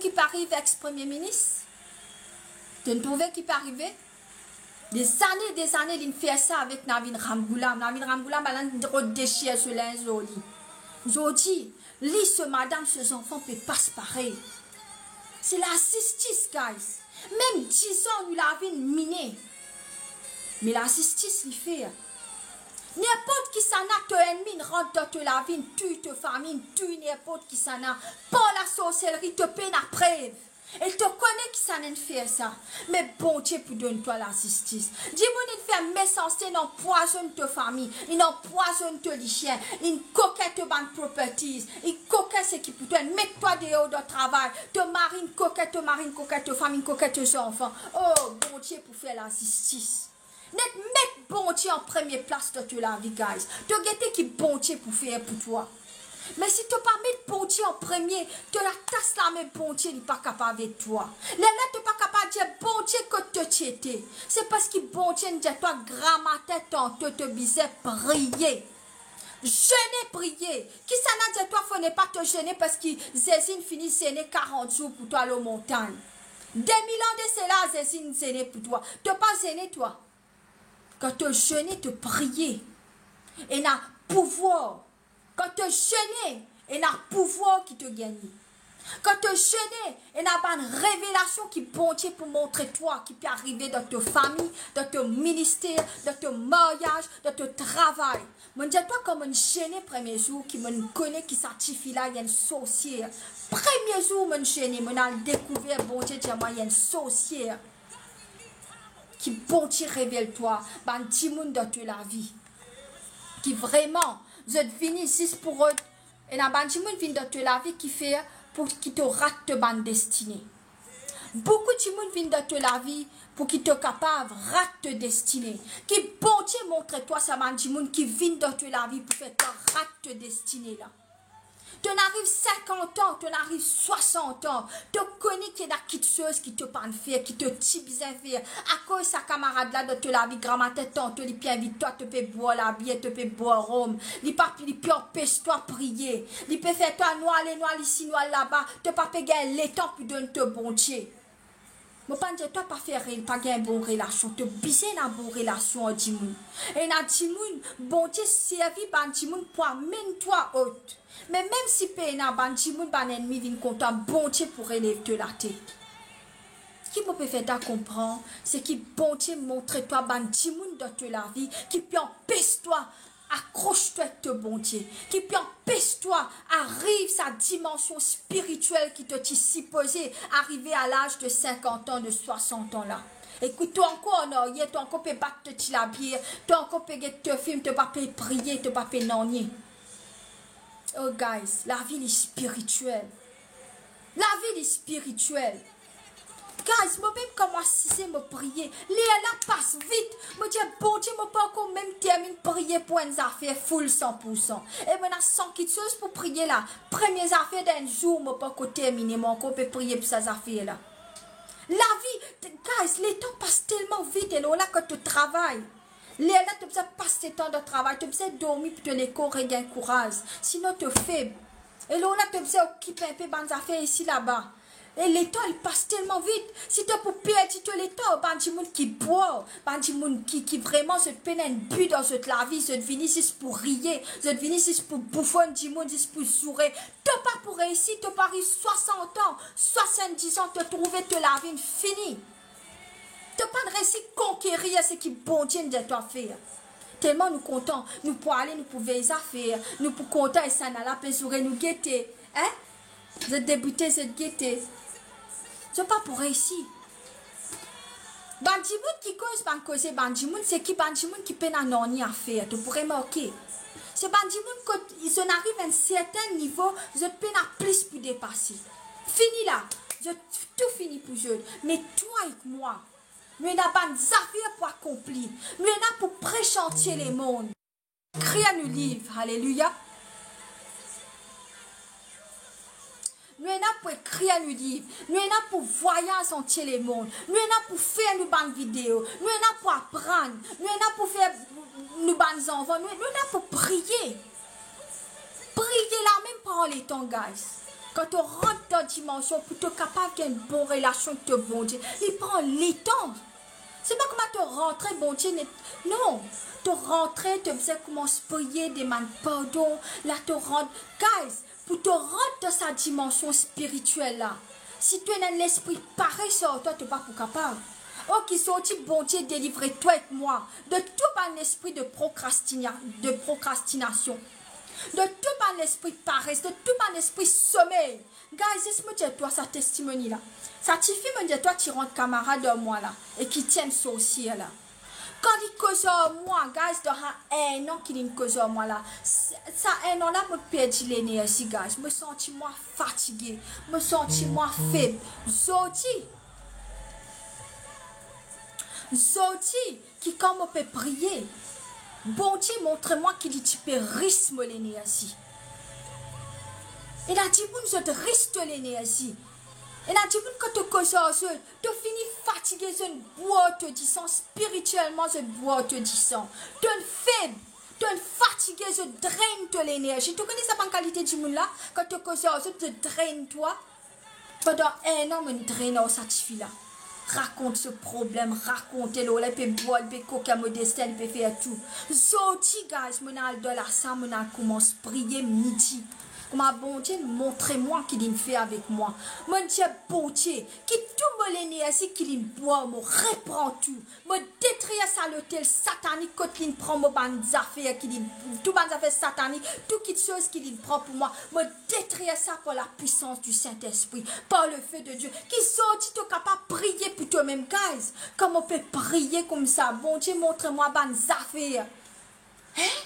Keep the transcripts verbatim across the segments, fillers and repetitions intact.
ki pe ariv ex-premie minis? To trouve ki pe arive? Dezane, dezane, linn fer sa avek Navin Ramgoolam. Navin Ramgoolam, bann la inn rod desir so linz lor li. Zordi, li, so madam, so zanfan pe pas parey. Se lazistis, guys. Mem dizan nou lavi inn mine. Me lazistis li fer. Ninport kisannla to ennmi inn rant dan to lavi, inn touy to fami, inn touy ninport kisannla. Par lasorselri, to pena prev. E to kone kisannla inn fer sa. Me Bondie pou donn twa lazistis. Dimoun inn fer mesanste, inn anpwazonn to fami, inn anpwazonn to lisien, inn kokin to bann properties, inn kokin seki pou twa, inn met twa deor dan travay, to mari inn kokin to mari, inn kokin to fami, inn kokin to zanfan. Oh, Bondie pou fer lazistis. Net met Bondie an premie plas dan to lavi, guys. To gete ki Bondie pou fer pou twa. Me si to pa met Bondie an premie, to atas lame Bondie, li pa kapav ed twa. Lerla to pa kapav dir Bondie kot to ti ete. Se parski Bondie inn dir twa gramatin tanto to bizin priye. Zene, priye. Kisannla dir twa fode pa to zene parski Zezi inn fini zene karant zour pou twa lor montagn? De mil an de sela, Zezi inn zene pou twa. To pa zene twa. Kan to zene, to priye, ena pouvwar. Kan to zene, ena pouvwar ki to gagne. Kan to zene, ena bann revelasion ki Bondie pou montre twa, ki pe arive dan to fami, dan to minister, dan to maryaz, dan to travay. Mo'nn dir twa, kan mo'nn zene premie zour, ki mo'nn kone ki sa tifi la enn sorsier. Premie zour mo'nn zene, mo'nn al dekouver Bondie dir mwa enn sorsier. Ki Bondie revel twa bann dimoun dan to lavi ki vreman zot vini zis pou rod. Ena bann dimoun vinn dan to lavi ki fer pou ki to rat to bann destine. Boukou dimoun vinn dan to lavi pou ki to kapav rat to destine. Ki Bondie montre twa sa bann dimoun ki vinn dan to lavi pou fer twa rat to destine la. To'nn ariv sinkant an, to'nn ariv swasant an, to kone ki ena kiksoz ki to pa'nn fer, ki to ti bizin fer. Akoz sa kamarad la dan to lavi, gramatin tanto li pe invit twa, to pe bwar labier, to pe bwar rom, li pa, li pe anpes twa priye, li pe fer twa nou al isi, nou al laba, to pa pe gagn letan pou donn to Bondie. Mo pa'nn dir twa pa fer re-, pa gagn bon relasion, to bizin ena bon relasion ar dimoun. Ena dimoun, Bondie servi bann dimoun pou amenn twa ot. Me mem si pena bann dimoun, bann ennmi vinn kontan, Bondie pou relev to latet. Ki mo pe fer twa konpran, se ki Bondie montre twa bann dimoun dan to lavi ki pe anpes twa akros twa ek to Bondie, ki pe anpes twa ariv sa dimansion spiritiel ki to ti sipoze arive a laz de sinkant an, de swasant an la. Ekout, to ankor an aryer, to ankor pe bat to ti labier, to ankor pe get to fim, to pa pe priye, to pa pe nanye. Oh guys, lavi li spiritiel. Lavi li spiritiel. Guys, mo mem kan mo asize, mo priye, ler la pas vit. Mo dir, Bondie, mo pa ankor mem terminn priye pou enn zafer full san pou san. E mo ena san kiksoz pou priye la. Premie zafer dan enn zour, mo pa ankor termine, mo ankor pe priye pou sa zafer la. Lavi, guys, letan pas telman vit, e lor la kan to travay. Lerla to bizin pas letan dan travay, to bizin dormi pou to lekor regagn kouraz, sinon to feb. E lor la to bizin okip inpe bann zafer isi laba. E letan li pas telman vit, si to pou perdi to letan, bann dimoun ki bwar, bann dimoun ki, ki vreman zot pena enn bi dan zot lavi, zot vini zis pou riye, zot vini zis pou boufonn dimoun, zis pou zoure. To pa pou reisi, to pou ariv swasant an, swasanndis an, to trouve to lavi inn fini. To pa'nn reisi konkerir seki Bondie inn dir twa fer. Telman nou kontan, nou pou ale, nou pou vey zafer, nou pou kontan, e sannla pe zoure nou gete, hein? Zot deboute, zot gete. Zot pa pou reisi. Bann dimoun ki koz bann koze bann dimoun, seki bann dimoun ki pena nanye a fer, to pou remarke. Se bann dimoun kot zot inn ariv enn sertin nivo, zot pena plis pou depase. Fini la, zot tou fini pou zot. Me twa ek mwa, nou ena bann zafer pou akonpli. Nou ena pou pres antie lemond. Ekrir nou liv, aleluya. Nou ena pou ekrir nou liv. Nou ena pou vwayaz antie lemond. Nou ena pou fer nou bann video. Nou ena pou aprann. Nou ena pou fer nou bann zanfan. Nou, nou ena pou priye. Priye la mem pran letan, guys. Kan to rant dan dimansion pou to kapav gagn bon relasion ek to Bondie, li pran letan. Se pa kouma to rantre, Bondie net, non. To rantre, to bizin koumans priye, demann pardon, la to rant. Guys, pou to rant dan sa dimansion spiritiel la, si to ena enn lespri pares ar twa, to pa pou kapav. Oke, zordi Bondie delivre twa ek mwa de tou bann lespri de prokrastina-, de prokrastinasion, de tou bann lespri pares, de tou bann lespri somey. Guys, les mo dir twa sa testimoni la. Sa tifi mo dir twa ti rant kamarad ar mwa la, e ki ti enn sorsie la. Kan li koz ar mwa, guys, dan sa enn an ki linn koz ar mwa la, sa, sa enn an la, mo perdi lenerzi, guys. Mo santi mwa fatige, mo santi mwa feb. Zordi, zordi, ki kan mo pe priye, Bondie montre mwa ki li ti pe ris mo lenerzi. Ena dimoun zot ris to lenerzi. Ena dimoun kan to koz ar zot, to fini fatige, zot bwar to disan, spiritielman zot bwar to disan. To'nn feb, to'nn fatige, zot drenn to lenerzi. To kone sa bann kalite dimoun la, kan to koz ar zot, zot drenn twa. Pandan enn an, mo'nn drenn ar sa tifi la. Rakont so problem, rakont lor la, li pe bwar, li pe kokin mo destin, li pe fer tou. Zordi, guys, mo'nn al dan lasal, mo'nn al koumans priye midi. Kouma Bondie montre mwa ki linn fer avek mwa. Mo'nn dir Bondie, ki tou mo lenerzi ki linn bwar mo, repran tou. Mo detrir sa lotel satanik kot linn pran mo bann zafer ki linn, tou bann zafer satanik, tou kitsoz ki linn pran pou mwa. Mo detrir sa par la puissance du Saint-Esprit, par le feu de Dieu. Ki zordi to kapav priye pou tomem, guys. Kan mo pe priye koumsa, Bondie montre mwa bann zafer. Hein?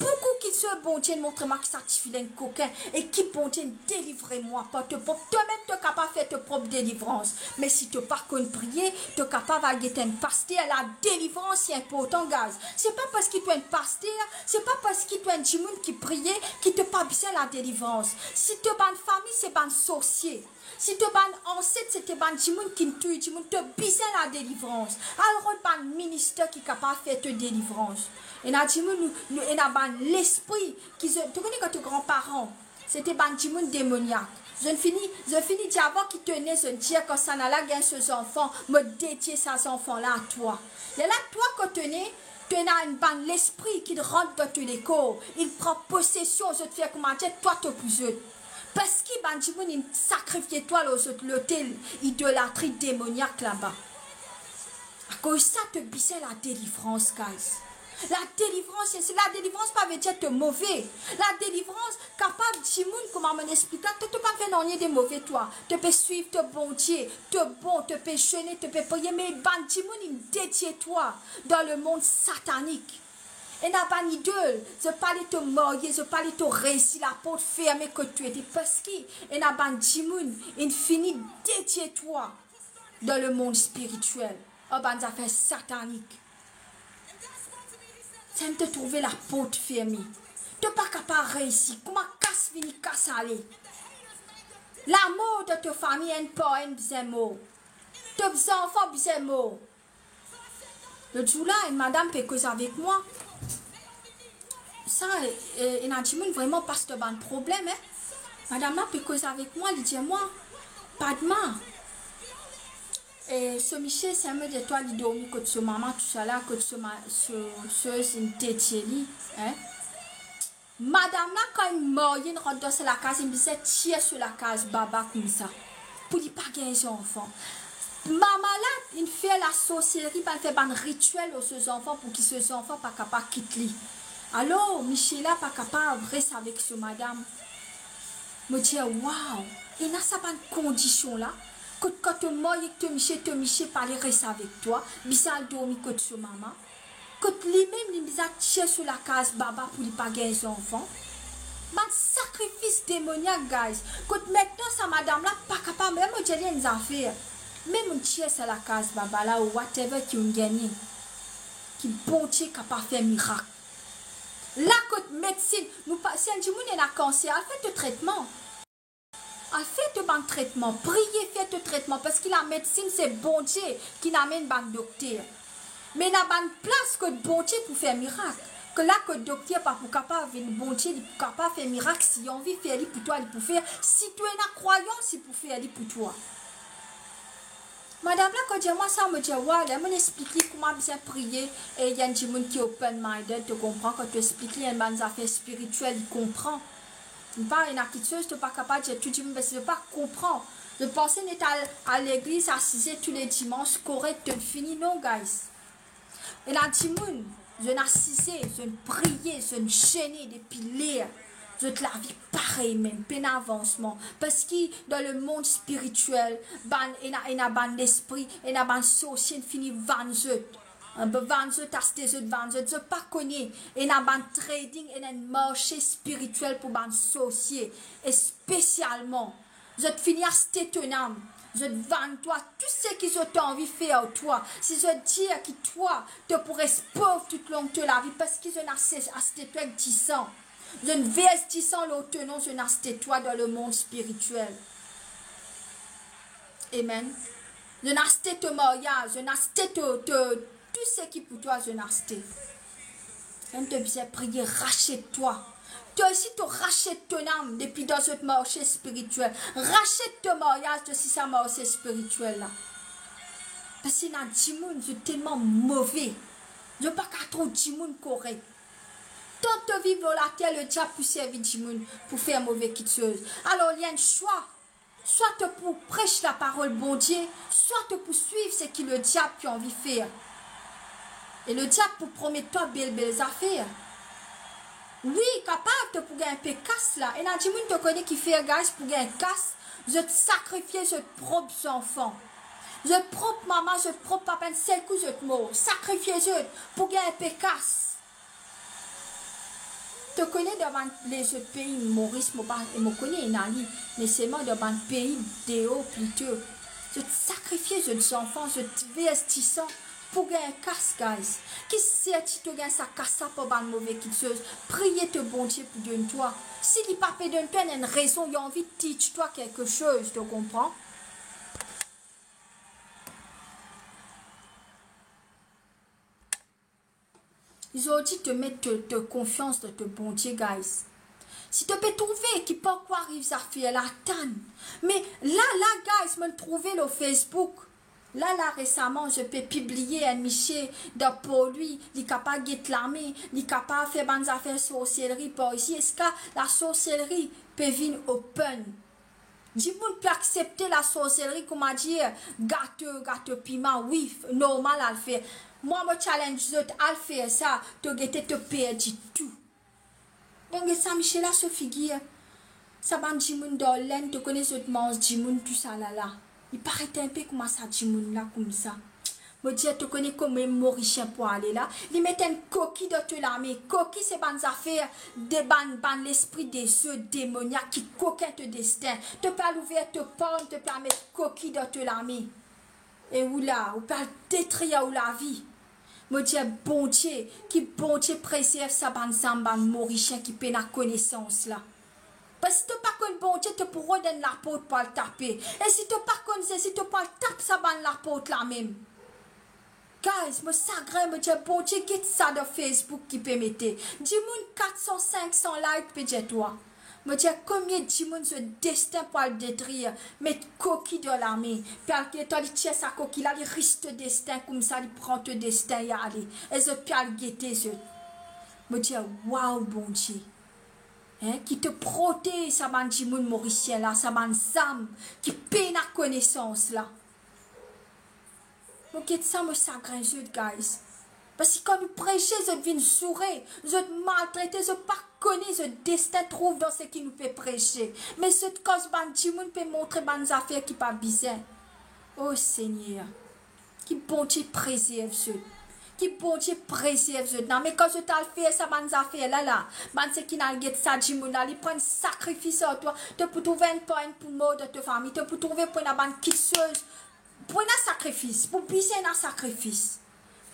Boukou ki so Bondie montre mwa ki sa tifi la enn kokin e ki Bondie delivre mwa par to prop. Tomem to kapav fer to prop delivrans. Me si to pa konn priye, to kapav al get enn paster. Ladelivrans, se inportan, guys. Se pa parski to enn paster, se pa parski to enn dimoun ki priye ki to pa bizin ladelivrans. Si to bann fami se bann sorsie, si to bann anset se te bann dimoun ki touy dimoun, to bizin ladelivrans. Al rod bann minister ki kapav fer to delivrans. Ena dimoun, nou, nou, ena bann lespri ki zot, to kone kan to granparan, se te bann dimoun demoniak. Zot fini, zot fini dir avan ki to ne, zot dir kan sannla gagn so zanfan, mo dedie sa zanfan la a twa. Lerla twa kan to ne, to ena enn bann lespri ki rant dan to lekor, li pran posesion, zot fer koumadir twa to pou zot. Parski bann dimoun inn sakrifie twa lor zot lotel idolatri demoniak laba. Akoz sa to bizin ladelivrans, guys. Ladelivrans, se, ladelivrans pa vedir to move. Ladelivrans kapav dimoun, kouma mo'nn explik la, to, to pa fer nanye de move twa. To pe swiv to Bondie, to bon, to pe zene, to pe priye, me bann dimoun inn dedie twa dan lemond satanik. Ena bann idol, zot pa le to marye, zot pa le to reisi, laport ferme kot to ete, parski ena bann dimoun inn fini dedie twa dan lemond spiritiel ar bann zafer satanik. Sa inn to trouve laport ferme. To pa kapav reisi, kouma kas vini, kas ale. Lamor dan to fami, enn par enn bizin mor. To zanfan bizin mor. Lot zour la, enn madam pe koz avek mwa. Sa, e, ena dimoun vreman pas dan bann problem, hein. Madam la pe koz avek mwa, li dir mwa, "Padma, e, so misie, si mo dir twa, li dormi kot so mama, tousala, kot so ma-, so, so, inn dedie li, hein." Madam la, kan inn marye, inn rant dan sa lakaz, inn bizin tir so lakaz baba koumsa, pou li pa gagn zanfan. Mama la inn fer lasorseri, bann, fer bann ritiel lor so zanfan pou ki so zanfan pa kapav kit li. Alor, misie la pa kapav res avek so madam. Mo dir, waw, ena sa bann kondision la, kot kan to marye ek to misie, to misie pa le res avek twa, bizin al dormi kot so mama. Kot limem, li bizin tir so lakaz baba pou li pa gagn zanfan. Bann sakrifis demoniak, guys. Kot mintnan sa madam la pa kapav, mem mo dir li enn zafer. Mem ou tir sa lakaz baba la, ou whatever ki ou gagne, ki Bondie kapav fer mirak. La kot medsin, nou pa, si enn dimoun ena kanser, al fer to tretman. Al fer to bann tretman, priye, fer to tretman, parski lamedsin se Bondie ki amenn bann dokter. Me ena bann plas kot Bondie pou fer mirak. La kot dokter pa pou kapav vinn, Bondie li pou kapav fer mirak, si li anvi fer li pou twa, li pou fer. Si to ena krwayans, li pou fer li pou twa. Madam la, kan dir mwa sa, mo dir, wa, ler mo explik li kouma bizin priye, e li enn dimoun ki open-minded, to konpran, kan to explik li enn bann zafer spiritiel, li konpran. Li pa ena kiksoz to pa kapav dir tou dimoun, parski zot pa konpran. Zot panse net al, al legliz, asize tou le dimans, korek, to fini. Non, guys. Ena dimoun, zot asize, zot priye, zot zene depi ler, zot lavi parey mem, pena avansman. Parski dan lemond spiritiel, bann, ena, ena bann lespri, ena bann sorsie fini vann zot. Vann zot, aste zot, vann zot, zot pa kone. Ena bann trading, ena enn marse spiritiel pou bann sorsie, espesialman. Zot fini aste to nam, zot vann twa, tou seki zot anvi fer ar twa. Si zot dir ki twa, to pou res pov toutlong to lavi, parski zot ase-, aste twa ek disan. Zot vers disan lor to nom, zot aste twa dan lemond spiritiel. Amen. Zot aste to maryaz, zot aste to, to, tou seki pou twa, zot aste. Enn to bizin priye, rasiet twa. To osi to rasiet to nam depi dan zot marse spiritiel. Rasiet to maryaz, to si sa marse spiritiel la. Parski ena dimoun, zot telman move. Zot pa kapav trouv dimoun korek. Tan to viv lor later, lediab pou servi dimoun pou fer move kiksoz. Alor, li enn swa. Swa to pou pres laparol Bondie, swa to pou swiv seki lediab pe anvi fer. E lediab pou promet twa bel, bel zafer. Wi, kapav to pou gagn pe kas la. Ena dimoun to kone ki fer, guys, pou gagn kas, zot sakrifie zot prop zanfan. Zot prop mama, zot prop papa, enn sel kou zot mor. Sakrifie zot pou gagn pe kas. To kone dan bann lezot pei, Moris, mo pa, mo kone ena li, me selman dan bann pei deor plito, zot sakrifie zot zanfan, zot vers disan pou gagn kas, guys. Ki serti to gagn sa kas la par bann move kiksoz? Priye to Bondie pou donn twa. Si li pa pe donn twa, ena enn rezon, li anvi teach twa kelke soz, to konpran? Zordi to met to, to konfians dan to Bondie, guys. Si to pe trouve ki pankor ariv zafer la, atann. Me la, la, guys, mo'nn trouve lor Facebook. La, la, resaman, zot pe pibliye enn misie dan Porlwi, li kapav get lame, li kapav fer bann zafer sorselri par isi, eski lasorselri pe vinn open? Dimoun pe aksepte lasorselri, kouma dir, gato, gato pima, wi, f-, normal al fer. Mwa, mo challenge zot, al fer sa, to gete to perdi tou. Donk, get sa misie la so figir. Sa bann dimoun dan lenn, to kone zot manz dimoun, tousala la. Li paret inpe kouma sa dimoun la, koumsa. Mo dir, to kone kouma Morisien pou ale la? Li met enn koki dan to lame. Koki se bann zafer de bann, bann lespri dezo, demoniak ki kokin to destin. To pe al ouver to palm, to pe al met koki dan to lame. E ou la, ou pe al detrir ou lavi. Mo dir, Bondie, ki Bondie prezerv sa bann zam, bann Morisien ki pena konesans la. Parski si to pa konn Bondie, to pou rod enn laport pou al tape. E si to pa konn Zezi, to pou al tap sa bann laport la mem. Guys, mo sagrin, mo dir, Bondie, get sa dan Facebook ki pe mete. Dimoun kat san, sink san like pe dir twa. Mo dir, komie dimoun zot destin pou al detrir, met koki dan lame. Pe al gete, li tir sa koki la, li ris to destin, koumsa li pran to destin, li ale. E zot pe al gete zot. Mo dir, waw, Bondie. Hein, ki to protez sa bann dimoun Morisien la, sa bann zam ki pena konesans la. Mo get sa, mo sagrin zot, guys. Parski kan nou prese, zot vinn zoure, zot maltrete, zot pa kone zot destin trouv dan seki nou pe prese. Me zot koz bann dimoun pe montre bann zafer ki pa bizin. O Segner. Ki Bondie prezerv zot. Ki Bondie prezerv zot. Non, me kan zot al fer sa bann zafer la la, bann seki inn al get sa dimoun la, li pran sakrifis ar twa, to pou trouve enn parn pou mor dan to fami, to pou trouve pou ena bann kiksoz, pou ena sakrifis, pou bizin ena sakrifis.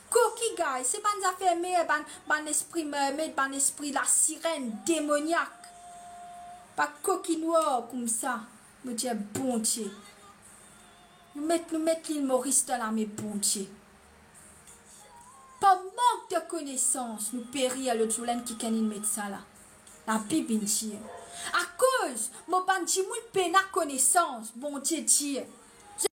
Koki, guys, se bann zafer mer, bann, bann lespri mermaid, bann lespri lasirenn, demoniak. Pa koki nwar koumsa. Mo dir, Bondie. Nou met, nou met Lil Moris dan lame Bondie. Pa mank konesans, nou perir. Lot zour la enn kikenn inn met sa la. Labib inn dir, akoz mo bann dimoun pena konesans, Bondie dir,